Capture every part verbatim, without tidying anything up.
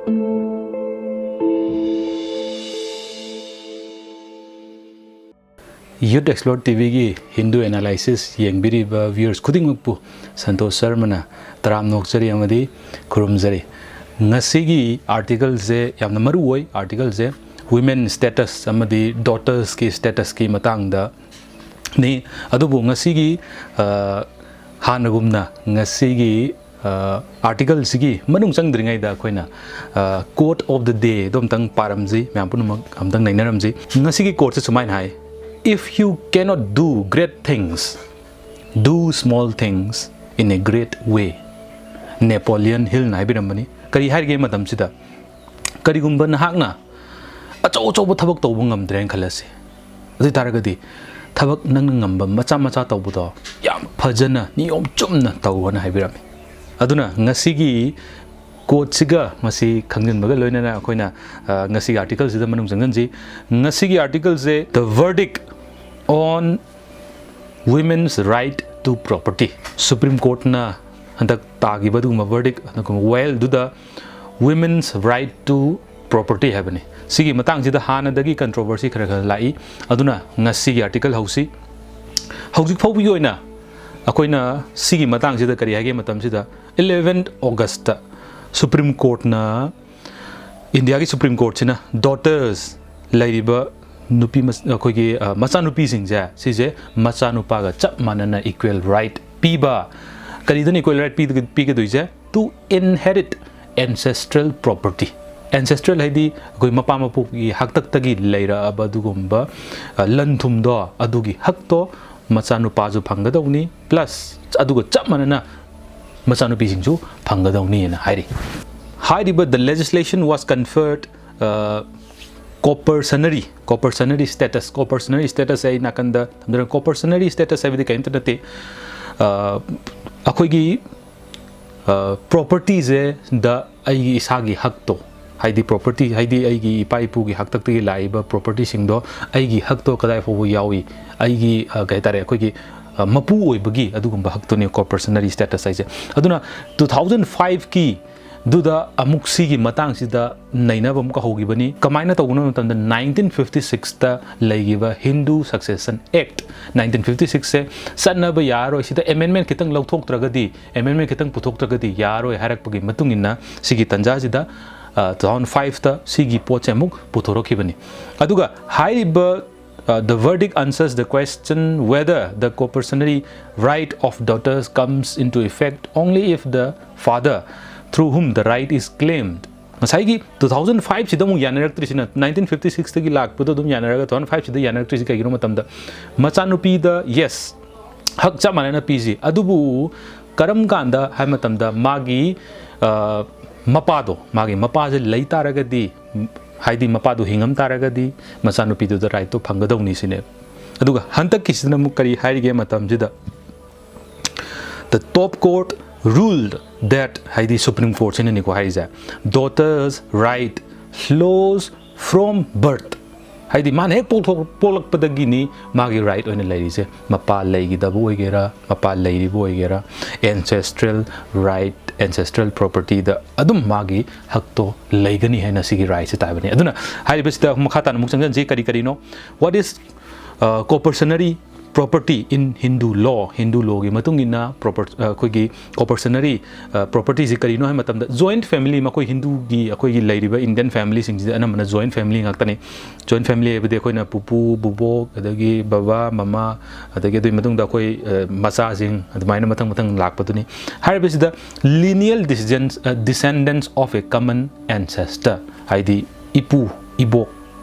Youth Explore ꯇꯤꯚꯤꯒꯤ Hindu analysis ꯌꯦꯡꯕꯤꯔꯤꯕ ꯚ꯭ꯌꯨꯋꯔꯁ ꯈꯨꯗꯤꯡꯃꯛꯄꯨ ꯁꯟꯇꯣꯁ ꯁꯔꯃꯅ ꯇꯔꯥꯝꯅ ꯑꯣꯛꯆꯔꯤ ꯑꯃꯗꯤ ꯈꯨꯔꯨꯝꯖꯔꯤ꯫ ꯉꯁꯤꯒꯤ ꯑꯥꯔꯇꯤꯀꯜꯁꯦ ꯌꯥꯝꯅ ꯃꯔꯨ ꯑꯣꯏ꯫ ꯑꯥꯔꯇꯤꯀꯜꯁꯦ ꯋꯤꯃꯦꯟ ꯁ꯭ꯇꯦꯇꯁ ꯑꯃꯗꯤ ꯗꯣꯇꯔꯁꯀꯤ ꯁ꯭ꯇꯦꯇꯁꯀꯤ ꯃꯇꯥꯡꯗꯅꯤ꯫ ꯑꯗꯨꯕꯨ ꯉꯁꯤꯒꯤ, ꯑ, ꯍꯥꯟꯅꯒꯨꯝꯅ ꯉꯁꯤꯒꯤ ꯑꯥꯔꯇꯤꯀꯜꯁꯤꯒꯤ ꯃꯅꯨꯡ ꯆꯪꯗ꯭ꯔꯤꯉꯩꯗ ꯑꯩꯈꯣꯏꯅ quote of the day ꯑꯗꯨ ꯑꯝꯇꯪ ꯄꯥꯔꯝꯁꯤ, ꯃꯌꯥꯝ ꯄꯨꯝꯅꯃꯛ ꯑꯝꯇꯪ ꯅꯩꯅꯔꯝꯁꯤ꯫ ꯉꯁꯤꯒꯤ quoteꯁꯦ ꯁꯨꯃꯥꯏꯅ ꯍꯥꯏ: "If you cannot do great things, do small things in a great way." Napoleon ꯍꯤꯜꯅ ꯍꯥꯏꯕꯤꯔꯝꯕꯅꯤ꯫ ꯀꯔꯤ ꯍꯥꯏꯔꯤꯒꯦ ꯃꯇꯝꯁꯤꯗ? ꯀꯔꯤꯒꯨꯝꯕ ꯅꯍꯥꯛꯅ ꯑꯆꯧ ꯑꯆꯧꯕ ꯊꯕꯛ ꯇꯧꯕ ꯉꯝꯗ꯭ꯔꯦꯅ ꯈꯜꯂꯁꯤ, ꯑꯗꯨ ꯑꯣꯏ ꯇꯥꯔꯒꯗꯤ ꯊꯕꯛ ꯅꯪꯅ ꯉꯝꯕ ꯃꯆꯥ ꯃꯆꯥ ꯇꯧꯕꯗꯣ ꯌꯥꯝ ꯐꯖꯅ ꯅꯤꯌꯣꯝ ꯆꯨꯝꯅ ꯇꯧꯑꯣꯅ ꯍꯥꯏꯕꯤꯔꯝꯃꯤ꯫ ꯑꯗꯨꯅ ꯉꯁꯤꯒꯤ quoteꯁꯤꯒ ꯃꯁꯤ ꯈꯪꯖꯤꯟꯕꯒ ꯂꯣꯏꯅꯅ ꯑꯩꯈꯣꯏꯅ, ꯑ, ꯉꯁꯤꯒꯤ ꯑꯥꯔꯇꯤꯀꯜꯁꯤꯗ ꯃꯅꯨꯡ ꯆꯪꯁꯤꯟꯁꯤ꯫ ꯉꯁꯤꯒꯤ ꯑꯥꯔꯇꯤꯀꯜꯁꯦ The Verdict on Women's Right to Property꯫ Supreme ꯀꯣꯔꯠꯅ ꯍꯟꯗꯛ ꯇꯥꯈꯤꯕ ꯑꯗꯨꯒꯨꯝꯕ verdict, ꯑꯗꯨꯒꯨꯝꯕ ꯋꯥꯌꯦꯜꯗꯨꯗ Women's Right to Property ꯍꯥꯏꯕꯅꯤ꯫ ꯁꯤꯒꯤ ꯃꯇꯥꯡꯁꯤꯗ ꯍꯥꯟꯅꯗꯒꯤ controversy ꯈꯔ ꯈꯔ ꯂꯥꯛꯏ꯫ ꯑꯗꯨꯅ ꯉꯁꯤꯒꯤ ꯑꯥꯔꯇꯤꯀꯜ ꯍꯧꯁꯤ꯫ ꯍꯧꯖꯤꯛ ꯐꯥꯎꯕꯒꯤ ꯑꯣꯏꯅ ꯑꯩꯈꯣꯏꯅ ꯁꯤꯒꯤ ꯃꯇꯥꯡꯁꯤꯗ ꯀꯔꯤ ꯍꯥꯏꯒꯦ ꯃꯇꯝꯁꯤꯗ, eleventh Augustꯇ ꯁꯨꯄ꯭ꯔꯤꯝ ꯀꯣꯔꯠꯅ ꯏꯟꯗꯤꯌꯥꯒꯤ ꯁꯨꯄ꯭ꯔꯤꯝ ꯀꯣꯔꯠꯁꯤꯅ ꯗꯣꯇꯔꯁ ꯂꯩꯔꯤꯕ ꯅꯨꯄꯤ ꯃꯆ-, ꯑꯩꯈꯣꯏꯒꯤ, ꯑ, ꯃꯆꯥꯅꯨꯄꯤꯁꯤꯡꯁꯦ, ꯁꯤꯁꯦ ꯃꯆꯥꯅꯨꯄꯥꯒ ꯆꯞ ꯃꯥꯟꯅꯅ equal right ꯄꯤꯕ꯫ ꯀꯔꯤꯗꯅ equal right ꯄꯤꯒ-, ꯄꯤꯒꯗꯣꯏꯁꯦ? To inherit ancestral property꯫ Ancestral ꯍꯥꯏꯗꯤ ꯑꯩꯈꯣꯏ ꯃꯄꯥ ꯃꯄꯨꯒꯤ ꯍꯥꯛꯇꯛꯇꯒꯤ ꯂꯩꯔꯛꯑꯕ ꯑꯗꯨꯒꯨꯝꯕ, ꯑ, ꯂꯟ ꯊꯨꯝꯗꯣ, ꯑꯗꯨꯒꯤ ꯍꯛꯇꯣ ꯃꯆꯥꯅꯨꯄꯥꯁꯨ ꯐꯪꯒꯗꯧꯅꯤ, plus ꯑꯗꯨꯒ ꯆꯞ ꯃꯥꯟꯅꯅ ꯃꯆꯥꯅꯨꯄꯤꯁꯤꯡꯁꯨ ꯐꯪꯒꯗꯧꯅꯤꯅ ꯍꯥꯏꯔꯤ꯫ ꯍꯥꯏꯔꯤꯕ the legislation was conferred, uh, coercionary, coercionary status, coercionary status ꯑꯩ ꯅꯥꯀꯟꯗ ꯊꯝꯖꯔꯦ꯫ Coercionary status ꯍꯥꯏꯕꯗꯤ ꯀꯔꯤꯝꯇ ꯅꯠꯇꯦ꯫ ꯑ, ꯑꯩꯈꯣꯏꯒꯤ, ꯑ, propertyꯁꯦ ꯗ ꯑꯩꯒꯤ ꯏꯁꯥꯒꯤ ꯍꯛꯇꯣ, ꯍꯥꯏꯗꯤ property, ꯍꯥꯏꯗꯤ ꯑꯩꯒꯤ ꯏꯄꯥ ꯏꯄꯨꯒꯤ ꯍꯥꯛꯇꯛꯇꯒꯤ ꯂꯥꯛꯏꯕ propertyꯁꯤꯡꯗꯣ ꯑꯩꯒꯤ ꯍꯛꯇꯣ ꯀꯗꯥꯏ ꯐꯥꯎꯕ ꯌꯥꯎꯏ, ꯑꯩꯒꯤ, ꯑ, ꯀꯩ ꯍꯥꯏꯇꯥꯔꯦ, ꯑꯩꯈꯣꯏꯒꯤ, ꯑ, ꯃꯄꯨ ꯑꯣꯏꯕꯒꯤ ꯑꯗꯨꯒꯨꯝꯕ ꯍꯛꯇꯨꯅꯤ coercionary status ꯍꯥꯏꯁꯦ꯫ ꯑꯗꯨꯅ two thousand fiveꯀꯤ ꯗꯨꯗ ꯑꯃꯨꯛ ꯁꯤꯒꯤ ꯃꯇꯥꯡꯁꯤꯗ ꯅꯩꯅꯕ ꯑꯃꯨꯛꯀ ꯍꯧꯈꯤꯕꯅꯤ꯫ ꯀꯃꯥꯏꯅ ꯇꯧꯕꯅꯣ ꯍꯥꯏꯕ ꯃꯇꯝꯗ, ꯅꯥꯏꯟꯇꯤꯟ ꯐꯤꯐꯇꯤ ꯁꯤꯛꯁꯇ ꯂꯩꯈꯤꯕ Hindu Succession Act, nineteen fifty ꯁꯤꯛꯁꯁꯦ ꯆꯠꯅꯕ ꯌꯥꯔꯔꯣꯏ, ꯁꯤꯗ amendment ꯈꯤꯇꯪ ꯂꯧꯊꯣꯛꯇ꯭ꯔꯒꯗꯤ, amendment ꯈꯤꯇꯪ ꯄꯨꯊꯣꯛꯇ꯭ꯔꯒꯗꯤ ꯌꯥꯔꯔꯣꯏ ꯍꯥꯏꯔꯛꯄꯒꯤ ꯃꯇꯨꯡ ꯏꯟꯅ, ꯁꯤꯒꯤ ꯇꯥꯟꯖꯥꯁꯤꯗ, ꯑ, ꯇꯨ ꯊꯥꯎꯖꯟ ꯐꯥꯏꯚꯇ ꯁꯤꯒꯤ ꯄꯣꯠꯁꯦ ꯑꯃꯨꯛ ꯄꯨꯊꯣꯔꯛꯈꯤꯕꯅꯤ꯫ ꯑꯗꯨꯒ ꯍꯥꯏꯔꯤꯕ, ꯑ, the verdict answers the question whether the coercionary right of daughters comes into effect only if the father through whom the right is claimed. ꯉꯁꯥꯏꯒꯤ ꯇꯨ ꯊꯥꯎꯖꯟ ꯐꯥꯏꯚꯁꯤꯗ ꯑꯃꯨꯛ ꯌꯥꯅꯔꯛꯇ꯭ꯔꯤꯁꯤꯅ, ꯅꯥꯏꯟꯇꯤꯟ ꯐꯤꯐꯇꯤ ꯁꯤꯛꯁꯇꯒꯤ ꯂꯥꯛꯄꯗꯣ ꯑꯗꯨꯝ ꯌꯥꯅꯔꯒ ꯇꯨ ꯊꯥꯎꯖꯟ ꯐꯥꯏꯚꯁꯤꯗ ꯌꯥꯅꯔꯛꯇ꯭ꯔꯤꯁꯤ ꯀꯩꯒꯤꯅꯣ ꯃꯇꯝꯗ, ꯃꯆꯥꯅꯨꯄꯤꯗ, yes, ꯍꯛ ꯆꯞ ꯃꯥꯟꯅꯅ ꯄꯤꯁꯤ, ꯑꯗꯨꯕꯨ ꯀꯔꯝ ꯀꯥꯟꯗ ꯍꯥꯏꯕ ꯃꯇꯝꯗ, ꯃꯥꯒꯤ, ꯑ, ꯃꯄꯥꯗꯣ, ꯃꯥꯒꯤ ꯃꯄꯥꯁꯦ ꯂꯩ ꯇꯥꯔꯒꯗꯤ, ꯍꯥꯏꯗꯤ ꯃꯄꯥꯗꯣ ꯍꯤꯡꯉꯝ ꯇꯥꯔꯒꯗꯤ, ꯃꯆꯥꯅꯨꯄꯤꯗꯨꯗ rightꯇꯣ ꯐꯪꯒꯗꯧꯅꯤ ꯁꯤꯅꯦ꯫ ꯑꯗꯨꯒ ꯍꯟꯗꯛꯀꯤꯁꯤꯗꯅ ꯑꯃꯨꯛ ꯀꯔꯤ ꯍꯥꯏꯔꯤꯒꯦ ꯃꯇꯝꯁꯤꯗ, the top court ruled that, ꯍꯥꯏꯗꯤ Supreme Courtꯁꯤꯅꯅꯤꯀꯣ ꯍꯥꯏꯔꯤꯁꯦ, daughters' right flows from birth, ꯍꯥꯏꯗꯤ ꯃꯥꯅ ꯍꯦꯛ ꯄꯣꯛꯊꯣꯛ-, ꯄꯣꯛꯂꯛꯄꯗꯒꯤꯅꯤ ꯃꯥꯒꯤ right ꯑꯣꯏꯅ ꯂꯩꯔꯤꯁꯦ꯫ ꯃꯄꯥ ꯂꯩꯈꯤꯗꯕ ꯑꯣꯏꯒꯦꯔꯥ, ꯃꯄꯥ ꯂꯩꯔꯤꯕ ꯑꯣꯏꯒꯦꯔꯥ, ancestral right, ancestral propertyꯗ ꯑꯗꯨꯝ ꯃꯥꯒꯤ ꯍꯛꯇꯣ ꯂꯩꯒꯅꯤ ꯍꯥꯏꯅ ꯁꯤꯒꯤ rightꯁꯦ ꯇꯥꯕꯅꯤ꯫ ꯑꯗꯨꯅ ꯍꯥꯏꯔꯤꯕꯁꯤꯗ ꯃꯈꯥ ꯇꯥꯅ ꯑꯃꯨꯛ ꯆꯪꯁꯤꯟꯁꯤ꯫ ꯀꯔꯤ ꯀꯔꯤꯅꯣ? What is, uh, coercionary property in Hindu law? Hindu lawꯒꯤ ꯃꯇꯨꯡ ꯏꯟꯅ proper-, ꯑ, ꯑꯩꯈꯣꯏꯒꯤ coercionary, ꯑ, propertyꯁꯤ ꯀꯔꯤꯅꯣ ꯍꯥꯏꯕ ꯃꯇꯝꯗ, joint family, ꯃꯈꯣꯏ ꯍꯤꯟꯗꯨꯒꯤ, ꯑꯩꯈꯣꯏꯒꯤ ꯂꯩꯔꯤꯕ Indian familyꯁꯤꯡꯁꯤꯗ ꯑꯅꯝꯕꯅ joint family ꯉꯥꯛꯇꯅꯤ꯫ Joint family ꯍꯥꯏꯕꯗꯤ ꯑꯩꯈꯣꯏꯅ ꯄꯨꯄꯨ, ꯕꯨꯕꯣꯛ, ꯑꯗꯒꯤ ꯕꯕꯥ, ꯃꯃꯥ, ꯑꯗꯒꯤ ꯑꯗꯨꯒꯤ ꯃꯇꯨꯡꯗ ꯑꯩꯈꯣꯏ, ꯑ, ꯃꯆꯥꯁꯤꯡ, ꯑꯗꯨꯃꯥꯏꯅ ꯃꯊꯪ ꯃꯊꯪ ꯂꯥꯛꯄꯗꯨꯅꯤ꯫ ꯍꯥꯏꯔꯤꯕꯁꯤꯗ lineal descendants, ꯑ, descendants of a common ancestor, ꯍꯥꯏꯗꯤ ꯏꯄꯨ, ꯏꯕꯣꯛ,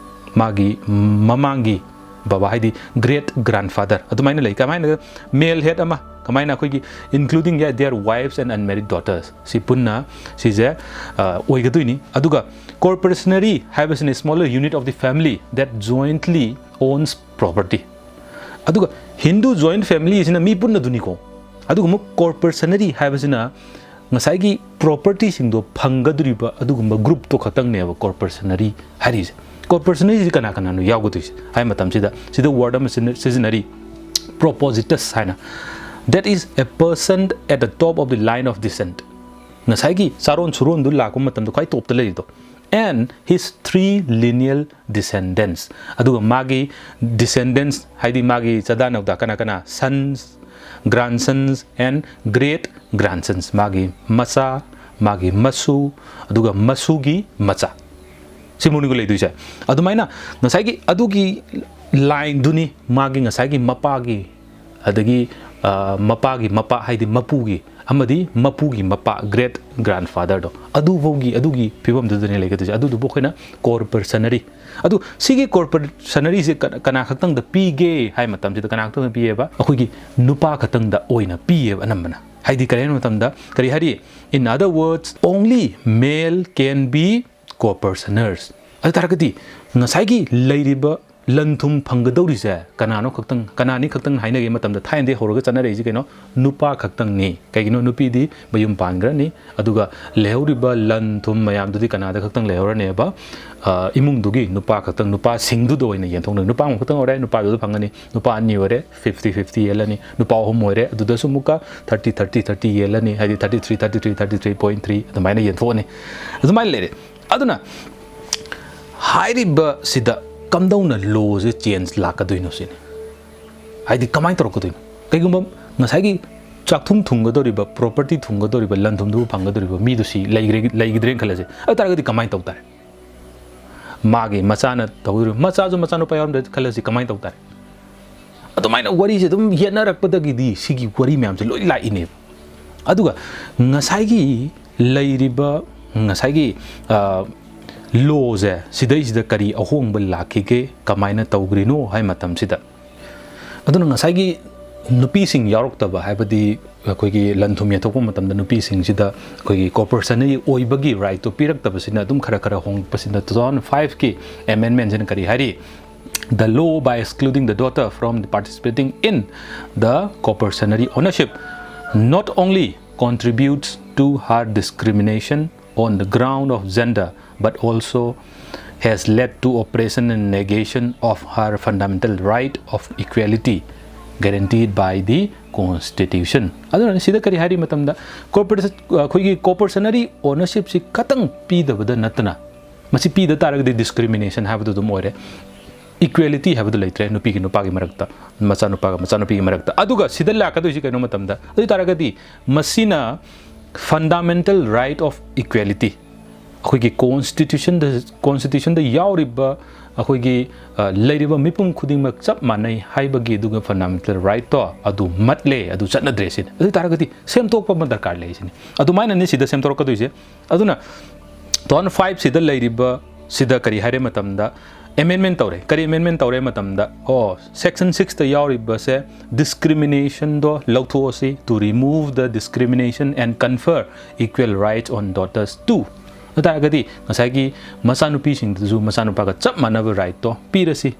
ꯃꯥꯒꯤ ꯃꯃꯥꯡꯒꯤ ꯕꯕꯥ, ꯍꯥꯏꯗꯤ great grandfather, ꯑꯗꯨꯃꯥꯏꯅ ꯂꯩ꯫ ꯀꯃꯥꯏꯅ? Male head ꯑꯃ, ꯀꯃꯥꯏꯅ? ꯑꯩꯈꯣꯏꯒꯤ including their wives and unmarried daughters, ꯁꯤ ꯄꯨꯟꯅ ꯁꯤꯁꯦ, ꯑ, ꯑꯣꯏꯒꯗꯣꯏꯅꯤ꯫ ꯑꯗꯨꯒ coercionary ꯍꯥꯏꯕꯁꯤꯅ smaller unit of the family that jointly owns property꯫ ꯑꯗꯨꯒ Hindu joint family ꯁꯤꯅ ꯃꯤ ꯄꯨꯟꯅꯗꯨꯅꯤꯀꯣ꯫ ꯑꯗꯨꯒ ꯑꯃꯨꯛ coercionary ꯍꯥꯏꯕꯁꯤꯅ ꯉꯁꯥꯏꯒꯤ propertyꯁꯤꯡꯗꯣ ꯐꯪꯒꯗꯧꯔꯤꯕ ꯑꯗꯨꯒꯨꯝꯕ groupꯇꯣ ꯈꯛꯇꯪꯅꯦꯕ coercionary ꯍꯥꯏꯔꯤꯁꯦ꯫ Coercionaryꯁꯤ ꯀꯅꯥ ꯀꯅꯥꯅꯣ ꯌꯥꯎꯒꯗꯣꯏꯁꯦ ꯍꯥꯏ ꯃꯇꯝꯁꯤꯗ, ꯁꯤꯗ word ꯑꯃ ꯁꯤꯖꯤꯟꯅ-, ꯁꯤꯖꯤꯟꯅꯔꯤ, propositus ꯍꯥꯏꯅ꯫ That is a person at the top of the line of descent꯫ ꯉꯁꯥꯏꯒꯤ ꯆꯥꯔꯣꯟ ꯁꯨꯔꯣꯟꯗꯨ ꯂꯥꯛꯄ ꯃꯇꯝꯗ ꯈ꯭ꯋꯥꯏ ꯇꯣꯞꯇ ꯂꯩꯔꯤꯗꯣ, and his three lineal descendants, ꯑꯗꯨꯒ ꯃꯥꯒꯤ descendants ꯍꯥꯏꯗꯤ ꯃꯥꯒꯤ ꯆꯗꯥ ꯅꯧꯗꯥ ꯀꯅꯥ ꯀꯅꯥ, sons, grandsons and great grandsons, ꯃꯥꯒꯤ ꯃꯆꯥ, ꯃꯥꯒꯤ ꯃꯁꯨ, ꯑꯗꯨꯒ ꯃꯁꯨꯒꯤ ꯃꯆꯥ, ꯁꯤꯃꯨꯛꯅꯤꯀꯣ ꯂꯩꯗꯣꯏꯁꯦ꯫ ꯑꯗꯨꯃꯥꯏꯅ ꯉꯁꯥꯏꯒꯤ ꯑꯗꯨꯒꯤ ꯂꯥꯏꯟꯗꯨꯅꯤ ꯃꯥꯒꯤ ꯉꯁꯥꯏꯒꯤ ꯃꯄꯥꯒꯤ, ꯑꯗꯒꯤ ꯑ, ꯃꯄꯥꯒꯤ ꯃꯄꯥ ꯍꯥꯏꯗꯤ ꯃꯄꯨꯒꯤ, ꯑꯃꯗꯤ ꯃꯄꯨꯒꯤ ꯃꯄꯥ, great grandfatherꯗꯣ, ꯑꯗꯨꯐꯥꯎꯒꯤ, ꯑꯗꯨꯒꯤ ꯐꯤꯕꯝꯗꯨꯗꯅꯦ ꯂꯩꯒꯗꯣꯏꯁꯦ꯫ ꯑꯗꯨꯗꯨꯕꯨ ꯑꯩꯈꯣꯏꯅ corpuscenary, ꯑꯗꯨ ꯁꯤꯒꯤ corpuscenaryꯁꯦ ꯀꯅꯥ, ꯀꯅꯥ ꯈꯛꯇꯪꯗ ꯄꯤꯒꯦ ꯍꯥꯏ ꯃꯇꯝꯁꯤꯗ ꯀꯅꯥ ꯈꯛꯇꯪꯗ ꯄꯤꯌꯦꯕ? ꯑꯩꯈꯣꯏꯒꯤ ꯅꯨꯄꯥ ꯈꯛꯇꯪꯗ ꯑꯣꯏꯅ ꯄꯤꯌꯦꯕ ꯑꯅꯝꯕꯅ꯫ ꯍꯥꯏꯗꯤ ꯀꯔꯤ ꯍꯥꯏꯕ ꯃꯇꯝꯗ ꯀꯔꯤ ꯍꯥꯏꯔꯤ? In other words, only male can be corpusceners꯫ ꯑꯗꯨ ꯇꯥꯔꯒꯗꯤ ꯉꯁꯥꯏꯒꯤ ꯂꯩꯔꯤꯕ ꯂꯟ ꯊꯨꯝ ꯐꯪꯒꯗꯧꯔꯤꯁꯦ ꯀꯅꯥꯅꯣ ꯈꯛꯇꯪ, ꯀꯅꯥꯅꯤ ꯈꯛꯇꯪ ꯍꯥꯏꯅꯒꯦ ꯃꯇꯝꯗ ꯊꯥꯏꯅꯗꯒꯤ ꯍꯧꯔꯒ ꯆꯠꯅꯔꯛꯏꯁꯦ ꯀꯩꯅꯣ? ꯅꯨꯄꯥ ꯈꯛꯇꯪꯅꯤ꯫ ꯀꯩꯒꯤꯅꯣ? ꯅꯨꯄꯤꯗꯤ ꯃꯌꯨꯝ ꯄꯥꯟꯈ꯭ꯔꯅꯤ, ꯑꯗꯨꯒ ꯂꯩꯍꯧꯔꯤꯕ ꯂꯟ ꯊꯨꯝ ꯃꯌꯥꯝꯗꯨꯗꯤ ꯀꯅꯥꯗ ꯈꯛꯇꯪ ꯂꯩꯍꯧꯔꯅꯦꯕ? ꯑ, ꯏꯃꯨꯡꯗꯨꯒꯤ ꯅꯨꯄꯥ ꯈꯛꯇꯪ, ꯅꯨꯄꯥꯁꯤꯡꯗꯨꯗ ꯑꯣꯏꯅ ꯌꯦꯟꯊꯣꯛꯅꯩ꯫ ꯅꯨꯄꯥ ꯑꯃ ꯈꯛꯇꯪ ꯑꯣꯏꯔꯦ, ꯅꯨꯄꯥꯗꯨꯗ ꯐꯪꯒꯅꯤ꯫ ꯅꯨꯄꯥ ꯑꯅꯤ ꯑꯣꯏꯔꯦ, fifty fifty ꯌꯦꯜꯂꯅꯤ꯫ ꯅꯨꯄꯥ ꯑꯍꯨꯝ ꯑꯣꯏꯔꯦ, ꯑꯗꯨꯗꯁꯨ ꯑꯃꯨꯛꯀ thirty thirty thirty ꯌꯦꯜꯂꯅꯤ, ꯍꯥꯏꯗꯤ thirty three thirty three thirty three point three ꯑꯗꯨꯃꯥꯏꯅ ꯌꯦꯟꯊꯣꯛꯑꯅꯤ꯫ ꯑꯗꯨꯃꯥꯏꯅ ꯂꯩꯔꯦ꯫ ꯑꯗꯨꯅ ꯍꯥꯏꯔꯤꯕꯁꯤꯗ ꯀꯝꯗꯧꯅ lawꯁꯦ change ꯂꯥꯛꯀꯗꯣꯏꯅꯣ ꯁꯤꯅꯤ꯫ ꯍꯥꯏꯗꯤ ꯀꯃꯥꯏꯅ ꯇꯧꯔꯛꯀꯗꯣꯏꯅꯣ? ꯀꯩꯒꯨꯝꯕ ꯉꯁꯥꯏꯒꯤ ꯆꯥꯛꯊꯨꯝ ꯊꯨꯡꯒꯗꯧꯔꯤꯕ, property ꯊꯨꯡꯒꯗꯧꯔꯤꯕ, ꯂꯟ ꯊꯨꯝꯗꯨꯕꯨ ꯐꯪꯒꯗꯧꯔꯤꯕ ꯃꯤꯗꯨ ꯁꯤ ꯂꯩꯈ꯭ꯔꯦ, ꯂꯩꯈꯤꯗ꯭ꯔꯦꯅ ꯈꯜꯂꯁꯦ꯫ ꯑꯗꯨ ꯇꯥꯔꯒꯗꯤ ꯀꯃꯥꯏꯅ ꯇꯧ ꯇꯥꯔꯦ? ꯃꯥꯒꯤ ꯃꯆꯥꯅ ꯇꯧꯗꯣꯔꯤꯕ, ꯃꯆꯥꯁꯨ ꯃꯆꯥꯅꯨꯄꯥ ꯌꯥꯎꯔꯝꯗ꯭ꯔꯦ ꯈꯜꯂꯁꯤ, ꯀꯃꯥꯏꯅ ꯇꯧ ꯇꯥꯔꯦ? ꯑꯗꯨꯃꯥꯏꯅ ꯋꯥꯔꯤꯁꯦ ꯑꯗꯨꯝ ꯌꯦꯠꯅꯔꯛꯄꯗꯒꯤꯗꯤ ꯁꯤꯒꯤ ꯋꯥꯔꯤ ꯃꯌꯥꯝꯁꯦ ꯂꯣꯏ ꯂꯥꯛꯏꯅꯦꯕ꯫ ꯑꯗꯨꯒ ꯉꯁꯥꯏꯒꯤ ꯂꯩꯔꯤꯕ ꯉꯁꯥꯏꯒꯤ, ꯑ, lawꯁꯦ ꯁꯤꯗꯩꯁꯤꯗ ꯀꯔꯤ ꯑꯍꯣꯡꯕ ꯂꯥꯛꯈꯤꯒꯦ, ꯀꯃꯥꯏꯅ ꯇꯧꯈ꯭ꯔꯤꯅꯣ ꯍꯥꯏ ꯃꯇꯝꯁꯤꯗ, ꯑꯗꯨꯅ ꯉꯁꯥꯏꯒꯤ ꯅꯨꯄꯤꯁꯤꯡ ꯌꯥꯎꯔꯛꯇꯕ, ꯍꯥꯏꯕꯗꯤ ꯑꯩꯈꯣꯏꯒꯤ ꯂꯟ ꯊꯨꯝ ꯌꯦꯟꯊꯣꯛꯄ ꯃꯇꯝꯗ ꯅꯨꯄꯤꯁꯤꯡꯁꯤꯗ ꯑꯩꯈꯣꯏꯒꯤ corpuscenary ꯑꯣꯏꯕꯒꯤ rightꯇꯣ ꯄꯤꯔꯛꯇꯕꯁꯤꯅ ꯑꯗꯨꯝ ꯈꯔ ꯈꯔ ꯍꯣꯡꯉꯛꯄꯁꯤꯅ two thousand fiveꯀꯤ amendmentꯁꯤꯅ ꯀꯔꯤ ꯍꯥꯏꯔꯤ? The law, by excluding the daughter from the participating in the corpuscenary ownership, not only contributes to her discrimination on the ground of gender, but also has led to oppression and negation of her fundamental right of equality guaranteed by the Constitution. ꯑꯗꯨꯅ ꯁꯤꯗ ꯀꯔꯤ ꯍꯥꯏꯔꯤ ꯃꯇꯝꯗ, corporate ꯑꯩꯈꯣꯏꯒꯤ ꯀꯣꯄꯔꯁꯅꯔꯤ ꯑꯣꯅꯔꯁꯤꯞꯁꯤ ꯈꯇꯪ ꯄꯤꯗꯕꯗ ꯅꯠꯇꯅ, ꯃꯁꯤ ꯄꯤꯗ ꯇꯥꯔꯒꯗꯤ ꯗꯤꯁꯀ꯭ꯔꯤꯃꯤꯅꯦꯁꯟ ꯍꯥꯏꯕꯗꯨ ꯑꯗꯨꯝ ꯑꯣꯏꯔꯦ, ꯏꯀ꯭ꯋꯦꯂꯤꯇꯤ ꯍꯥꯏꯕꯗꯨ ꯂꯩꯇ꯭ꯔꯦ ꯅꯨꯄꯤꯒꯤ ꯅꯨꯄꯥꯒꯤ ꯃꯔꯛꯇ, ꯃꯆꯥꯅꯨꯄꯥꯒ ꯃꯆꯥꯅꯨꯄꯤꯒꯤ ꯃꯔꯛꯇ꯫ ꯑꯗꯨꯒ ꯁꯤꯗ ꯂꯥꯛꯀꯗꯣꯏꯁꯤ ꯀꯩꯅꯣ ꯃꯇꯝꯗ, ꯑꯗꯨ ꯑꯣꯏ ꯇꯥꯔꯒꯗꯤ ꯃꯁꯤꯅ fundamental right of equality, ꯑꯩꯈꯣꯏꯒꯤ ꯀꯣꯟꯁꯇꯤꯇ꯭ꯌꯨꯁꯟꯗ, ꯀꯣꯟꯁꯇꯤꯇ꯭ꯌꯨꯁꯟꯗ ꯌꯥꯎꯔꯤꯕ ꯑꯩꯈꯣꯏꯒꯤ ꯂꯩꯔꯤꯕ ꯃꯤꯄꯨꯝ ꯈꯨꯗꯤꯡꯃꯛ ꯆꯞ ꯃꯥꯟꯅꯩ ꯍꯥꯏꯕꯒꯤ ꯑꯗꯨꯒ ꯐꯟꯗꯥꯃꯦꯟꯇꯦꯜ ꯔꯥꯏꯠꯇꯣ ꯑꯗꯨ ꯃꯠꯂꯦ, ꯑꯗꯨ ꯆꯠꯅꯗ꯭ꯔꯦ ꯁꯤꯅꯤ꯫ ꯑꯗꯨ ꯑꯣꯏ ꯇꯥꯔꯒꯗꯤ ꯁꯦꯝꯗꯣꯛꯄ ꯑꯃ ꯗꯔꯀꯥꯔ ꯂꯩ ꯁꯤꯅꯤ꯫ ꯑꯗꯨꯃꯥꯏꯅꯅꯤ ꯁꯤꯗ ꯁꯦꯝꯗꯣꯔꯛꯀꯗꯣꯏꯁꯦ꯫ ꯑꯗꯨꯅ two thousand five ꯁꯤꯗ ꯂꯩꯔꯤꯕ ꯁꯤꯗ ꯀꯔꯤ ꯍꯥꯏꯔꯦ ꯃꯇꯝꯗ, ꯑꯦꯃꯦꯟꯃꯦꯟ ꯇꯧꯔꯦ꯫ ꯀꯔꯤ ꯑꯦꯃꯦꯟꯃꯦꯟ ꯇꯧꯔꯦ ꯃꯇꯝꯗ, ꯑꯣ, ꯁꯦꯛꯁꯟ ꯁꯤꯛꯁꯇ ꯌꯥꯎꯔꯤꯕꯁꯦ ꯗꯤꯁꯀ꯭ꯔꯤꯃꯤꯅꯦꯁꯟꯗꯣ ꯂꯧꯊꯣꯛꯑꯁꯤ, to remove the discrimination and confer equal rights on daughters too. ꯑꯗꯨ ꯇꯥꯔꯒꯗꯤ ꯉꯁꯥꯏꯒꯤ ꯃꯆꯥꯅꯨꯄꯤꯁꯤꯡꯗꯨꯁꯨ ꯃꯆꯥꯅꯨꯄꯥꯒ ꯆꯞ ꯃꯥꯟꯅꯕ ꯔꯥꯏꯠꯇꯣ ꯄꯤꯔꯁꯤ꯫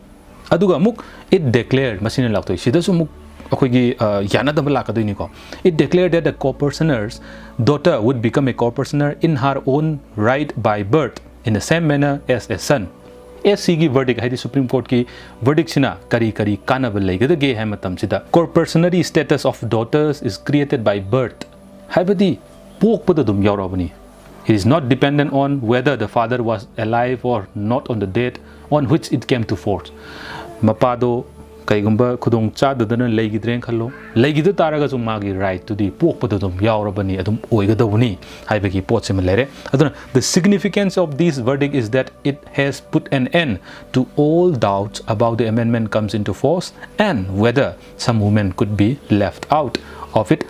ꯑꯗꯨꯒ ꯑꯃꯨꯛ it declared, ꯃꯁꯤꯅ ꯂꯥꯎꯊꯣꯛꯏ꯫ ꯁꯤꯗꯁꯨ ꯑꯃꯨꯛ ꯑꯩꯈꯣꯏꯒꯤ ꯌꯥꯅꯗꯕ ꯂꯥꯛꯀꯗꯣꯏꯅꯤꯀꯣ꯫ It declared that a co-parsoner's daughter would become a co-parsoner in her own right by birth in the same manner as a son. ꯑꯦꯁ ꯁꯤꯒꯤ ꯕꯔꯗꯤꯛ ꯍꯥꯏꯗꯤ ꯁꯨꯄ꯭ꯔꯤꯝ ꯀꯣꯔꯠꯀꯤ ꯕꯔꯗꯤꯛꯁꯤꯅ ꯀꯔꯤ ꯀꯔꯤ ꯀꯥꯟꯅꯕ ꯂꯩꯒꯗꯒꯦ ꯍꯥꯏꯕ ꯃꯇꯝꯁꯤꯗ, co-parsoner's status of daughters is created by birth, ꯍꯥꯏꯕꯗꯤ ꯄꯣꯛꯄꯗ ꯑꯗꯨꯝ ꯌꯥꯎꯔꯛꯑꯕꯅꯤ꯫ It is not dependent on whether the father was alive or not on the date on which it came to force. ꯃꯄꯥꯗꯣ ꯀꯩꯒꯨꯝꯕ ꯈꯨꯗꯣꯡ ꯆꯥꯗꯗꯅ ꯂꯩꯈꯤꯗ꯭ꯔꯦꯅ ꯈꯜꯂꯣ, ꯂꯩꯈꯤꯗ ꯇꯥꯔꯒꯁꯨ ꯃꯥꯒꯤ ꯔꯥꯏꯠꯇꯨꯗꯤ ꯄꯣꯛꯄꯗ ꯑꯗꯨꯝ ꯌꯥꯎꯔꯕꯅꯤ, ꯑꯗꯨꯝ ꯑꯣꯏꯒꯗꯧꯕꯅꯤ ꯍꯥꯏꯕꯒꯤ ꯄꯣꯠꯁꯤꯃ ꯂꯩꯔꯦ꯫ ꯑꯗꯨꯅ the significance of this verdict is that it has put an end to all doubts about the amendment comes into force and whether some women could be left out of it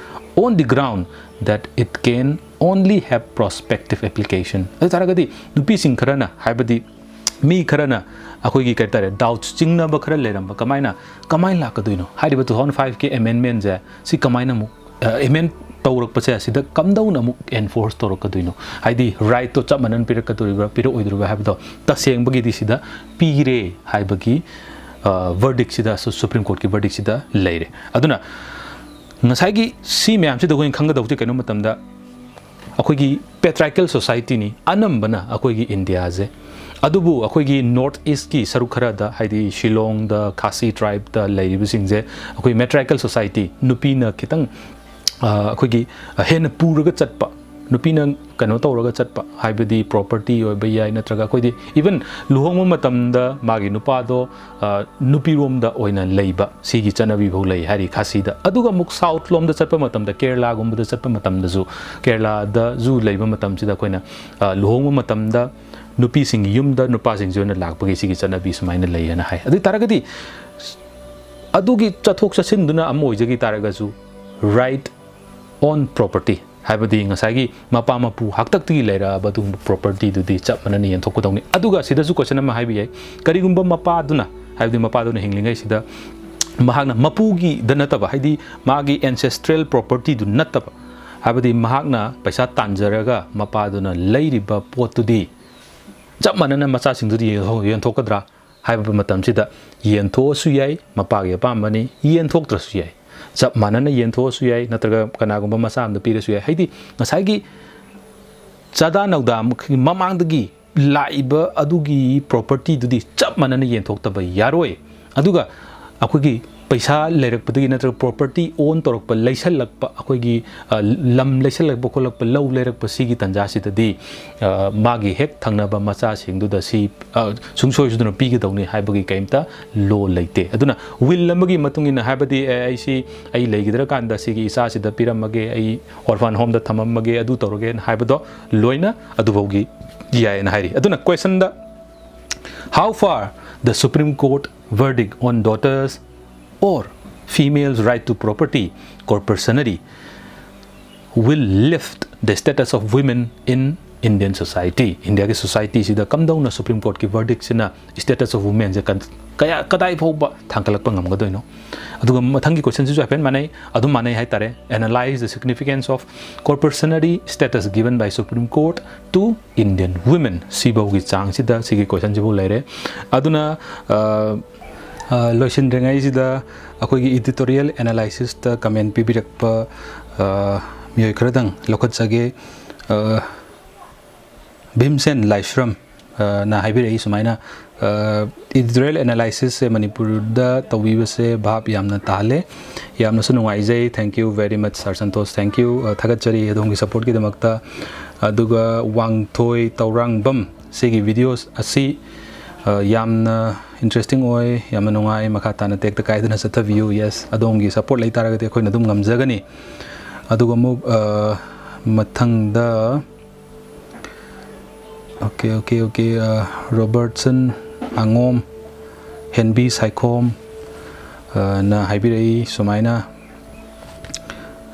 on the ground that it can only have prospective application. ꯑꯗꯨ ꯇꯥꯔꯒꯗꯤ ꯅꯨꯄꯤꯁꯤꯡ ꯈꯔꯅ, ꯍꯥꯏꯕꯗꯤ ꯃꯤ ꯈꯔꯅ ꯑꯩꯈꯣꯏꯒꯤ ꯀꯔꯤ ꯍꯥꯏꯇꯥꯔꯦ, ꯗꯥꯎꯠꯁ, ꯆꯤꯡꯅꯕ ꯈꯔ ꯂꯩꯔꯝꯕ, ꯀꯃꯥꯏꯅ, ꯀꯃꯥꯏꯅ ꯂꯥꯛꯀꯗꯣꯏꯅꯣ? ꯍꯥꯏꯔꯤꯕ two thousand fiveꯀꯤ ꯑꯦꯃꯦꯟꯃꯦꯟꯁꯦ ꯁꯤ ꯀꯃꯥꯏꯅ ꯑꯃꯨꯛ ꯑꯦꯃꯦꯟ ꯇꯧꯔꯛꯄꯁꯦ ꯁꯤꯗ ꯀꯝꯗꯧꯅ ꯑꯃꯨꯛ ꯑꯦꯟꯐꯣꯔꯁ ꯇꯧꯔꯛꯀꯗꯣꯏꯅꯣ? ꯍꯥꯏꯗꯤ ꯔꯥꯏꯠꯇꯣ ꯆꯞ ꯃꯥꯟꯅꯅ ꯄꯤꯔꯛꯀꯗꯣꯔꯤꯕ꯭ꯔꯥ, ꯄꯤꯔꯛꯑꯣꯏꯗꯣꯔꯤꯕ꯭ꯔꯥ ꯍꯥꯏꯕꯗꯣ ꯇꯁꯦꯡꯕꯒꯤꯗꯤ ꯁꯤꯗ ꯄꯤꯔꯦ ꯍꯥꯏꯕꯒꯤ ꯕꯔꯗꯤꯛꯁꯤꯗ, ꯁꯨꯄ꯭ꯔꯤꯝ ꯀꯣꯔꯠꯀꯤ ꯕꯔꯗꯤꯛꯁꯤꯗ ꯂꯩꯔꯦ꯫ ꯑꯗꯨꯅ ꯉꯁꯥꯏꯒꯤ ꯁꯤ ꯃꯌꯥꯝꯁꯤꯗ ꯑꯩꯈꯣꯏꯅ ꯈꯪꯒꯗꯧꯁꯦ ꯀꯩꯅꯣ ꯃꯇꯝꯗ, ꯑꯩꯈꯣꯏꯒꯤ ꯄꯦꯇ꯭ꯔꯥꯏꯀꯦꯜ ꯁꯣꯁꯥꯏꯇꯤꯅꯤ ꯑꯅꯝꯕꯅ ꯑꯩꯈꯣꯏꯒꯤ ꯏꯟꯗꯤꯌꯥꯁꯦ꯫ ꯑꯗꯨꯕꯨ ꯑꯩꯈꯣꯏꯒꯤ ꯅꯣꯔꯠ ꯏꯁꯀꯤ ꯁꯔꯨꯛ ꯈꯔꯗ, ꯍꯥꯏꯗꯤ ꯁꯤꯂꯣꯡꯗ, ꯈꯥꯁꯤ ꯇ꯭ꯔꯥꯏꯕꯇ ꯂꯩꯔꯤꯕꯁꯤꯡꯁꯦ, ꯑꯩꯈꯣꯏ ꯃꯦꯇ꯭ꯔꯥꯏꯀꯦꯜ ꯁꯣꯁꯥꯏꯇꯤ, ꯅꯨꯄꯤꯅ ꯈꯤꯇꯪ, ꯑ, ꯑꯩꯈꯣꯏꯒꯤ, ꯑ, ꯍꯦꯟꯅ ꯄꯨꯔꯒ ꯆꯠꯄ, ꯅꯨꯄꯤꯅ ꯀꯩꯅꯣ ꯇꯧꯔꯒ ꯆꯠꯄ, ꯍꯥꯏꯕꯗꯤ ꯄ꯭ꯔꯣꯄꯔꯇꯤ ꯑꯣꯏꯕ ꯌꯥꯏ, ꯅꯠꯇ꯭ꯔꯒ ꯑꯩꯈꯣꯏꯗꯤ ꯏꯚꯟ ꯂꯨꯍꯣꯡꯕ ꯃꯇꯝꯗ ꯃꯥꯒꯤ ꯅꯨꯄꯥꯗꯣ, ꯑ, ꯅꯨꯄꯤꯔꯣꯝꯗ ꯑꯣꯏꯅ ꯂꯩꯕ, ꯁꯤꯒꯤ ꯆꯠꯅꯕꯤ ꯐꯥꯎ ꯂꯩ ꯍꯥꯏꯔꯤ ꯈꯥꯁꯤꯗ꯫ ꯑꯗꯨꯒ ꯑꯃꯨꯛ ꯁꯥꯎꯠ ꯂꯣꯝꯗ ꯆꯠꯄ ꯃꯇꯝꯗ, ꯀꯦꯔꯂꯥꯒꯨꯝꯕꯗ ꯆꯠꯄ ꯃꯇꯝꯗꯁꯨ, ꯀꯦꯔꯂꯥꯗꯁꯨ ꯂꯩꯕ ꯃꯇꯝꯁꯤꯗ ꯑꯩꯈꯣꯏꯅ, ꯑ, ꯂꯨꯍꯣꯡꯕ ꯃꯇꯝꯗ ꯅꯨꯄꯤꯁꯤꯡꯒꯤ ꯌꯨꯝꯗ ꯅꯨꯄꯥꯁꯤꯡꯁꯤ ꯑꯣꯏꯅ ꯂꯥꯛꯄꯒꯤ ꯁꯤꯒꯤ ꯆꯠꯅꯕꯤ ꯁꯨꯃꯥꯏꯅ ꯂꯩ ꯍꯥꯏꯅ ꯍꯥꯏ꯫ ꯑꯗꯨ ꯑꯣꯏ ꯇꯥꯔꯒꯗꯤ ꯑꯗꯨꯒꯤ ꯆꯠꯊꯣꯛ ꯆꯠꯁꯤꯟꯗꯨꯅ ꯑꯃ ꯑꯣꯏꯖꯈꯤ ꯇꯥꯔꯒꯁꯨ, right on property, ꯍꯥꯏꯕꯗꯤ ꯉꯁꯥꯏꯒꯤ ꯃꯄꯥ ꯃꯄꯨ ꯍꯥꯛꯇꯛꯇꯒꯤ ꯂꯩꯔꯛꯑꯕ ꯑꯗꯨꯒꯨꯝꯕ ꯄ꯭ꯔꯣꯄꯔꯇꯤꯗꯨꯗꯤ ꯆꯞ ꯃꯥꯟꯅꯅ ꯌꯦꯟꯊꯣꯛꯀꯗꯧꯅꯤ꯫ ꯑꯗꯨꯒ ꯁꯤꯗꯁꯨ ꯀꯣꯏꯁꯟ ꯑꯃ ꯍꯥꯏꯕ ꯌꯥꯏ, ꯀꯔꯤꯒꯨꯝꯕ ꯃꯄꯥꯗꯨꯅ, ꯍꯥꯏꯕꯗꯤ ꯃꯄꯥꯗꯨꯅ ꯍꯤꯡꯂꯤꯉꯩꯁꯤꯗ ꯃꯍꯥꯛꯅ ꯃꯄꯨꯒꯤꯗ ꯅꯠꯇꯕ, ꯍꯥꯏꯗꯤ ꯃꯥꯒꯤ ꯑꯦꯟꯁꯦꯁꯇ꯭ꯔꯦꯜ ꯄ꯭ꯔꯣꯄꯔꯇꯤꯗꯨ ꯅꯠꯇꯕ, ꯍꯥꯏꯕꯗꯤ ꯃꯍꯥꯛꯅ ꯄꯩꯁꯥ ꯇꯥꯟꯖꯔꯒ ꯃꯄꯥꯗꯨꯅ ꯂꯩꯔꯤꯕ ꯄꯣꯠꯇꯨꯗꯤ ꯆꯞ ꯃꯥꯟꯅꯅ ꯃꯆꯥꯁꯤꯡꯗꯨꯗ ꯌꯦꯟꯊꯣꯛ-, ꯌꯦꯟꯊꯣꯛꯀꯗ꯭ꯔꯥ ꯍꯥꯏꯕ ꯃꯇꯝꯁꯤꯗ, ꯌꯦꯟꯊꯣꯛꯑꯁꯨ ꯌꯥꯏ, ꯃꯄꯥꯒꯤ ꯑꯄꯥꯝꯕꯅꯤ, ꯌꯦꯟꯊꯣꯛꯇ꯭ꯔꯁꯨ ꯌꯥꯏ, ꯆꯞ ꯃꯥꯟꯅꯅ ꯌꯦꯟꯊꯣꯛꯑꯁꯨ ꯌꯥꯏ, ꯅꯠꯇ꯭ꯔꯒ ꯀꯅꯥꯒꯨꯝꯕ ꯃꯆꯥ ꯑꯃꯗ ꯄꯤꯔꯁꯨ ꯌꯥꯏ꯫ ꯍꯥꯏꯗꯤ ꯉꯁꯥꯏꯒꯤ ꯆꯥꯗꯥ ꯅꯧꯗꯥ ꯃꯃꯥꯡꯗꯒꯤ ꯂꯥꯛꯏꯕ ꯑꯗꯨꯒꯤ ꯄ꯭ꯔꯣꯄꯔꯇꯤꯗꯨꯗꯤ ꯆꯞ ꯃꯥꯟꯅꯅ ꯌꯦꯟꯊꯣꯛꯇꯕ ꯌꯥꯔꯣꯏ꯫ ꯑꯗꯨꯒ ꯑꯩꯈꯣꯏꯒꯤ ꯄꯩꯁꯥ ꯂꯩꯔꯛꯄꯗꯒꯤ ꯅꯠꯇ꯭ꯔꯒ ꯄ꯭ꯔꯣꯄꯔꯇꯤ ꯑꯣꯟ ꯇꯧꯔꯛꯄ, ꯂꯩꯁꯜꯂꯛꯄ, ꯑꯩꯈꯣꯏꯒꯤ, ꯑ, ꯂꯝ ꯂꯩꯁꯜꯂꯛꯄ ꯈꯣꯠꯂꯛꯄ, ꯂꯧ ꯂꯩꯔꯛꯄ, ꯁꯤꯒꯤ ꯇꯥꯟꯖꯥꯁꯤꯗꯗꯤ, ꯑ, ꯃꯥꯒꯤ ꯍꯦꯛ ꯊꯪꯅꯕ ꯃꯆꯥꯁꯤꯡꯗꯨꯗ ꯁꯤ, ꯑ, ꯁꯨꯡꯁꯣꯏ ꯁꯣꯏꯗꯅ ꯄꯤꯒꯗꯧꯅꯤ ꯍꯥꯏꯕꯒꯤ ꯀꯩꯝꯇ ꯂꯣ ꯂꯩꯇꯦ꯫ ꯑꯗꯨꯅ ꯋꯤꯜ ꯑꯃꯒꯤ ꯃꯇꯨꯡ ꯏꯟꯅ, ꯍꯥꯏꯕꯗꯤ, "ꯑꯦ, ꯑꯩ ꯁꯤ ꯑꯩ ꯂꯩꯈꯤꯗ꯭ꯔꯀꯥꯟꯗ ꯁꯤꯒꯤ ꯏꯆꯥꯁꯤꯗ ꯄꯤꯔꯝꯃꯒꯦ, ꯑꯩ ꯑꯣꯔꯐꯥꯟ ꯍꯣꯝꯗ ꯊꯝꯃꯝꯃꯒꯦ, ꯑꯗꯨ ꯇꯧꯔꯒꯦꯅ" ꯍꯥꯏꯕꯗꯣ ꯂꯣꯏꯅ ꯑꯗꯨꯐꯥꯎꯒꯤ ꯌꯥꯏꯌꯦꯅ ꯍꯥꯏꯔꯤ꯫ ꯑꯗꯨꯅ ꯀꯣꯏꯁꯟꯗ, "How far the Supreme Court verdict on daughters or females' right to property corpuscularity will lift the status of women in Indian society?" ꯏꯟꯗꯤꯌꯥꯒꯤ ꯁꯣꯁꯥꯏꯇꯤꯁꯤꯗ ꯀꯝꯗꯧꯅ ꯁꯨꯄ꯭ꯔꯤꯝ ꯀꯣꯔꯠꯀꯤ ꯕꯔꯗꯤꯛꯁꯤꯅ status of womenꯁꯦ ꯀꯟ-, ꯀꯌꯥ, ꯀꯗꯥꯏ ꯐꯥꯎꯕ ꯊꯥꯡꯒꯠꯂꯛꯄ ꯉꯝꯒꯗꯣꯏꯅꯣ? ꯑꯗꯨꯒ ꯃꯊꯪꯒꯤ ꯀꯣꯏꯁꯟꯁꯤꯁꯨ ꯍꯥꯏꯐꯦꯠ ꯃꯥꯟꯅꯩ, ꯑꯗꯨꯝ ꯃꯥꯟꯅꯩ ꯍꯥꯏꯇꯥꯔꯦ꯫ "Analyze the significance of corpuscularity status given by Supreme Court to Indian women?" ꯁꯤꯐꯧꯒꯤ ꯆꯥꯡꯁꯤꯗ ꯁꯤꯒꯤ ꯀꯣꯏꯁꯟꯁꯤꯐꯥꯎ ꯂꯩꯔꯦ꯫ ꯑꯗꯨꯅ, ꯑ, ꯑ, ꯂꯣꯏꯁꯤꯟꯗ꯭ꯔꯤꯉꯩꯁꯤꯗ ꯑꯩꯈꯣꯏꯒꯤ editorial analysisꯇ comment ꯄꯤꯕꯤꯔꯛꯄ, ꯑ, ꯃꯤꯑꯣꯏ ꯈꯔꯗꯪ ꯂꯧꯈꯠꯆꯒꯦ꯫ ꯑ, ꯚꯤꯝꯁꯦꯟ ꯂꯥꯏꯁ꯭ꯔꯝ, ꯑ, ꯅ ꯍꯥꯏꯕꯤꯔꯛꯏ ꯁꯨꯃꯥꯏꯅ, ꯑ, "Editorial analysis ꯁꯦ ꯃꯅꯤꯄꯨꯔꯗ ꯇꯧꯕꯤꯕꯁꯦ ꯚꯥꯞ ꯌꯥꯝꯅ ꯇꯥꯍꯜꯂꯦ꯫ ꯌꯥꯝꯅꯁꯨ ꯅꯨꯡꯉꯥꯏꯖꯩ꯫ Thank you very much, Sir Santosh꯫ Thank you꯫ ꯑ, ꯊꯥꯒꯠꯆꯔꯤ ꯑꯗꯣꯝꯒꯤ support ꯀꯤꯗꯃꯛꯇ꯫ ꯑꯗꯨꯒ ꯋꯥꯡꯊꯣꯏ ꯇꯧꯔꯥꯡꯕꯝ, ꯁꯤꯒꯤ videos ꯑꯁꯤ, ꯑ, ꯌꯥꯝꯅ interesting ꯑꯣꯏ, ꯌꯥꯝꯅ ꯅꯨꯡꯉꯥꯏ꯫ ꯃꯈꯥ ꯇꯥꯅ ꯇꯦꯛꯇ ꯀꯥꯏꯗꯅ ꯆꯠꯊꯕꯤꯌꯨ꯫ Yes, ꯑꯗꯣꯝꯒꯤ support ꯂꯩ ꯇꯥꯔꯒꯗꯤ ꯑꯩꯈꯣꯏꯅ ꯑꯗꯨꯝ ꯉꯝꯖꯒꯅꯤ꯫" ꯑꯗꯨꯒ ꯑꯃꯨꯛ, ꯑ, ꯃꯊꯪꯗ, okay, okay, okay, ꯑ, ꯔꯣꯕꯔꯠꯁꯟ ꯑꯉꯣꯝ, ꯍꯦꯟꯕꯤ ꯁꯥꯏꯈꯣꯝ, ꯑ, ꯅ ꯍꯥꯏꯕꯤꯔꯛꯏ ꯁꯨꯃꯥꯏꯅ,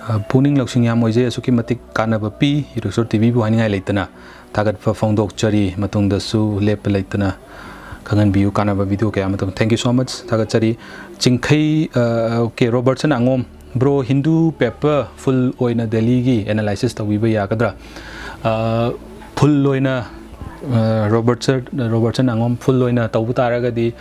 ꯑ, "ꯄꯨꯛꯅꯤꯡ ꯂꯧꯁꯤꯡ ꯌꯥꯝ ꯑꯣꯏꯖꯩ, ꯑꯁꯨꯛꯀꯤ ꯃꯇꯤꯛ ꯀꯥꯟꯅꯕ ꯄꯤ, ꯏꯔꯣꯛꯆꯣꯔ ꯇꯤꯚꯤꯕꯨ ꯍꯥꯏꯅꯤꯡꯉꯥꯏ ꯂꯩꯇꯅ ꯊꯥꯒꯠꯄ ꯐꯣꯡꯗꯣꯛꯆꯔꯤ, ꯃꯇꯨꯡꯗꯁꯨ ꯂꯦꯞꯄ ꯂꯩꯇꯅ ꯈꯪꯍꯟꯕꯤꯌꯨ ꯀꯥꯟꯅꯕ video ꯀꯌꯥ ꯑꯃ ꯇꯧ꯫" Thank you so much, ꯊꯥꯒꯠꯆꯔꯤ꯫ ꯆꯤꯡꯈꯩ, ꯑ, okay, ꯔꯣꯕꯔꯠꯁꯟ ꯑꯉꯣꯝ, "Bro, Hindu paper full ꯑꯣꯏꯅ ꯗꯦꯜꯂꯤꯒꯤ analysis ꯇꯧꯕꯤꯕ ꯌꯥꯒꯗ꯭ꯔꯥ?" ꯑ, full ꯑꯣꯏꯅ, ꯑ, ꯔꯣꯕꯔꯠꯁꯟ, ꯔꯣꯕꯔꯠꯁꯟ ꯑꯉꯣꯝ full ꯑꯣꯏꯅ ꯇꯧꯕ ꯇꯥꯔꯒꯗꯤ,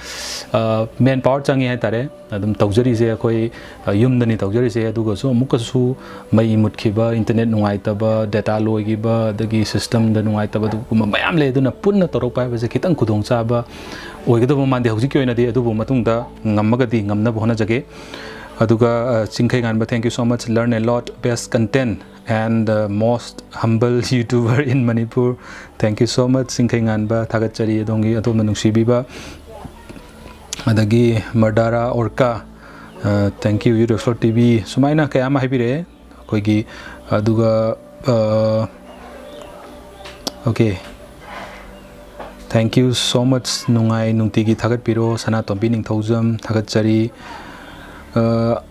ꯑ, man power ꯆꯪꯉꯤ ꯍꯥꯏꯇꯥꯔꯦ꯫ ꯑꯗꯨꯝ ꯇꯧꯖꯔꯤꯁꯦ ꯑꯩꯈꯣꯏ, ꯑ, ꯌꯨꯝꯗꯅꯤ ꯇꯧꯖꯔꯤꯁꯦ꯫ ꯑꯗꯨꯒꯁꯨ ꯑꯃꯨꯛꯀꯁꯨ ꯃꯩ ꯃꯨꯠꯈꯤꯕ, internet ꯅꯨꯡꯉꯥꯏꯇꯕ, data ꯂꯣꯏꯈꯤꯕ, ꯑꯗꯒꯤ system ꯗ ꯅꯨꯡꯉꯥꯏꯇꯕ, ꯑꯗꯨꯒꯨꯝꯕ ꯃꯌꯥꯝ ꯂꯩ꯫ ꯑꯗꯨꯅ ꯄꯨꯟꯅ ꯇꯧꯔꯛꯄ ꯍꯥꯏꯕꯁꯦ ꯈꯤꯇꯪ ꯈꯨꯗꯣꯡꯆꯥꯕ ꯑꯣꯏꯒꯗꯕ ꯃꯥꯟꯗꯦ ꯍꯧꯖꯤꯛꯀꯤ ꯑꯣꯏꯅꯗꯤ꯫ ꯑꯗꯨꯕꯨ ꯃꯇꯨꯡꯗ ꯉꯝꯃꯒꯗꯤ ꯉꯝꯅꯕ ꯍꯣꯠꯅꯖꯒꯦ꯫ ꯑꯗꯨꯒ, ꯑ, Chingkheinganba, "Thank you so much, learn a lot, best content and the most humble YouTuber in Manipur." Thank you so much, Chingkheinganba, ꯊꯥꯒꯠꯆꯔꯤ ꯑꯗꯣꯝꯒꯤ, ꯑꯗꯣꯝꯅ ꯅꯨꯡꯁꯤꯕꯤꯕ꯫ ꯑꯗꯒꯤ ꯃꯔꯗꯥꯔꯥ ꯑꯣꯔꯀꯥ, ꯑ, "Thank you, ꯏꯔꯣꯛꯆꯣꯔ ꯇꯤꯚꯤ", ꯁꯨꯃꯥꯏꯅ ꯀꯌꯥ ꯑꯃ ꯍꯥꯏꯕꯤꯔꯛꯑꯦ ꯑꯩꯈꯣꯏꯒꯤ꯫ ꯑꯗꯨꯒ, ꯑ, okay, "Thank you so much, ꯅꯨꯡꯉꯥꯏ, ꯅꯨꯡꯇꯤꯒꯤ ꯊꯥꯒꯠꯄꯤꯔꯣ", ꯁꯅꯥꯇꯣꯝꯕꯤ ꯅꯤꯡꯊꯧꯖꯝ, ꯊꯥꯒꯠꯆꯔꯤ꯫ ꯑ,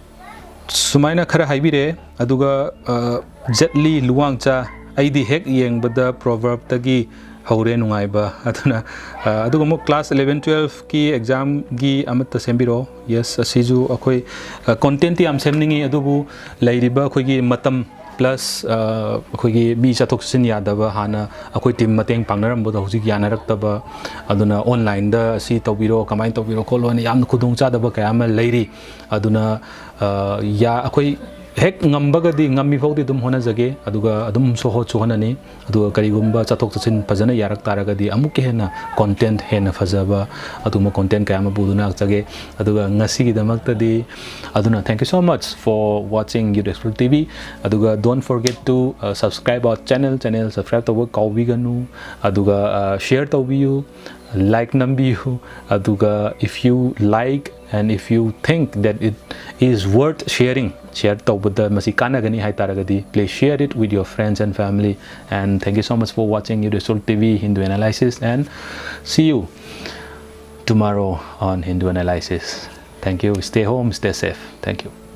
ꯁꯨꯃꯥꯏꯅ ꯈꯔ ꯍꯥꯏꯕꯤꯔꯛꯑꯦ꯫ ꯑꯗꯨꯒ, ꯑ, ꯖꯦꯠꯂꯤ ꯂꯨꯋꯥꯡꯆꯥ, "ꯑꯩꯗꯤ ꯍꯦꯛ ꯌꯦꯡꯕꯗ proverb ꯇꯒꯤ ꯍꯧꯔꯦ ꯅꯨꯡꯉꯥꯏꯕ꯫" ꯑꯗꯨꯅ, ꯑ, ꯑꯗꯨꯒ ꯑꯃꯨꯛ class eleven twelve ꯀꯤ exam ꯒꯤ ꯑꯃꯠꯇ ꯁꯦꯝꯕꯤꯔꯛꯑꯣ꯫ Yes, ꯑꯁꯤꯁꯨ ꯑꯩꯈꯣꯏ, ꯑ, content ꯇꯤ ꯌꯥꯝ ꯁꯦꯝꯅꯤꯡꯉꯤ, ꯑꯗꯨꯕꯨ ꯂꯩꯔꯤꯕ ꯑꯩꯈꯣꯏꯒꯤ ꯃꯇꯝ plus, ꯑ, ꯑꯩꯈꯣꯏꯒꯤ ꯃꯤ ꯆꯠꯊꯣꯛ ꯆꯠꯁꯤꯟ ꯌꯥꯗꯕ, ꯍꯥꯟꯅ ꯑꯩꯈꯣꯏ team ꯃꯇꯦꯡ ꯄꯥꯡꯅꯔꯝꯕꯗꯣ ꯍꯧꯖꯤꯛ ꯌꯥꯅꯔꯛꯇꯕ, ꯑꯗꯨꯅ online ꯗ ꯁꯤ ꯇꯧꯕꯤꯔꯣ, ꯀꯃꯥꯏꯅ ꯇꯧꯕꯤꯔꯣ ꯈꯣꯠꯂꯣ ꯍꯥꯏꯅ ꯌꯥꯝꯅ ꯈꯨꯗꯣꯡꯆꯥꯗꯕ ꯀꯌꯥ ꯑꯃ ꯂꯩꯔꯤ꯫ ꯑꯗꯨꯅ, ꯑ, ꯌꯥ-, ꯑꯩꯈꯣꯏ ꯍꯦꯛ ꯉꯝꯕꯒꯗꯤ, ꯉꯝꯃꯤ ꯐꯥꯎꯗꯤ ꯑꯗꯨꯝ ꯍꯣꯠꯅꯖꯒꯦ, ꯑꯗꯨꯒ ꯑꯗꯨꯝꯁꯨ ꯍꯣꯠꯁꯨ ꯍꯣꯠꯅꯅꯤ꯫ ꯑꯗꯨꯒ ꯀꯔꯤꯒꯨꯝꯕ ꯆꯠꯊꯣꯛ ꯆꯠꯁꯤꯟ ꯐꯖꯅ ꯌꯥꯔꯛ ꯇꯥꯔꯒꯗꯤ ꯑꯃꯨꯛꯀ ꯍꯦꯟꯅ content ꯍꯦꯟꯅ ꯐꯖꯕ ꯑꯗꯨꯒꯨꯝꯕ content ꯀꯌꯥ ꯑꯃ ꯄꯨꯗꯨꯅ ꯂꯥꯛꯆꯒꯦ꯫ ꯑꯗꯨꯒ ꯉꯁꯤꯒꯤꯗꯃꯛꯇꯗꯤ ꯑꯗꯨꯅ thank you so much for watching Youth Explore T V꯫ ꯑꯗꯨꯒ don't forget to, uh, subscribe our channel, channel subscribe ꯇꯧꯕ ꯀꯥꯎꯕꯤꯒꯅꯨ꯫ ꯑꯗꯨꯒ, uh, share ꯇꯧꯕꯤꯌꯨ, like ꯅꯝꯕꯤꯌꯨ꯫ ꯑꯗꯨꯒ if you like and if you think that it is worth sharing, share ꯇꯧꯕꯗ ꯃꯁꯤ ꯀꯥꯟꯅꯒꯅꯤ ꯍꯥꯏ ꯇꯥꯔꯒꯗꯤ, please share it with your friends and family. And thank you so much for watching Youth Explore T V Hindu Analysis, and see you tomorrow on Hindu Analysis. Thank you. Stay home, stay safe. Thank you.